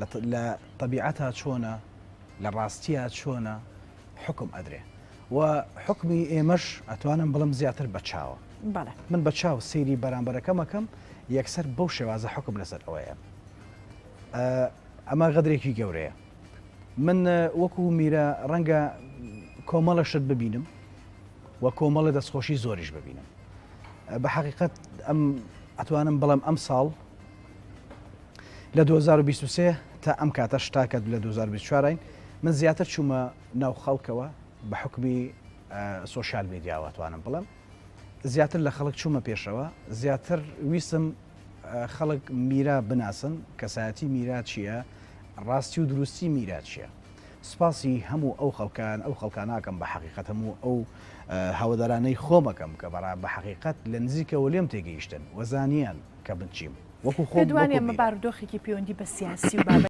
لە تەبیعەتا چۆنە، لە ڕاستیا چۆنە حوکم ئەدرێ و حوکمی ئێمەش ئەتوانم بڵێم زیاتر بە چاوە. بەڵێ. من بە چاو سەیری بەرامبەرەکەم ئەکەم یەکسەر بەو شێوازە حوکم لەسەر ئەوەیە. ئەمە غەدرێکی گەورەیە. من وەکو میرە ڕەنگە کۆمەڵە شت ببینم و کۆمەڵە دەستخۆشی زۆریش ببینم. بە حەقیقەت ئەم ئەتوانم بڵێم ئەم ساڵ لە 2023 تا ئەم کاتەش تا کە لە 2024 این من زیاتر چوومە ناو خەڵکەوە بە حکومی سۆشیال میدیاوە توانم بڵێم زیاتر لە خەڵک چوومە پێشەوە زیاتر ویستم خەڵک میرا بناسن کەسایەتی میرا چییە ڕاستی و دروستی میرا چییە سپاسی هەموو ئەو خەڵکان ئەو خەڵکاناکەم بە حەقیقەت هەموو ئەو هەوادارانەی خۆمەکەم کە بەڕا بە حەقیقەت لە نزیکەوە لێم تێگەیشتن وەزانیان کە من چیم وەکو خۆم پێت وانیە وەکو ئەمە میرا. بارودۆخێکی پەیوەندی بە سیاسی و بابەت.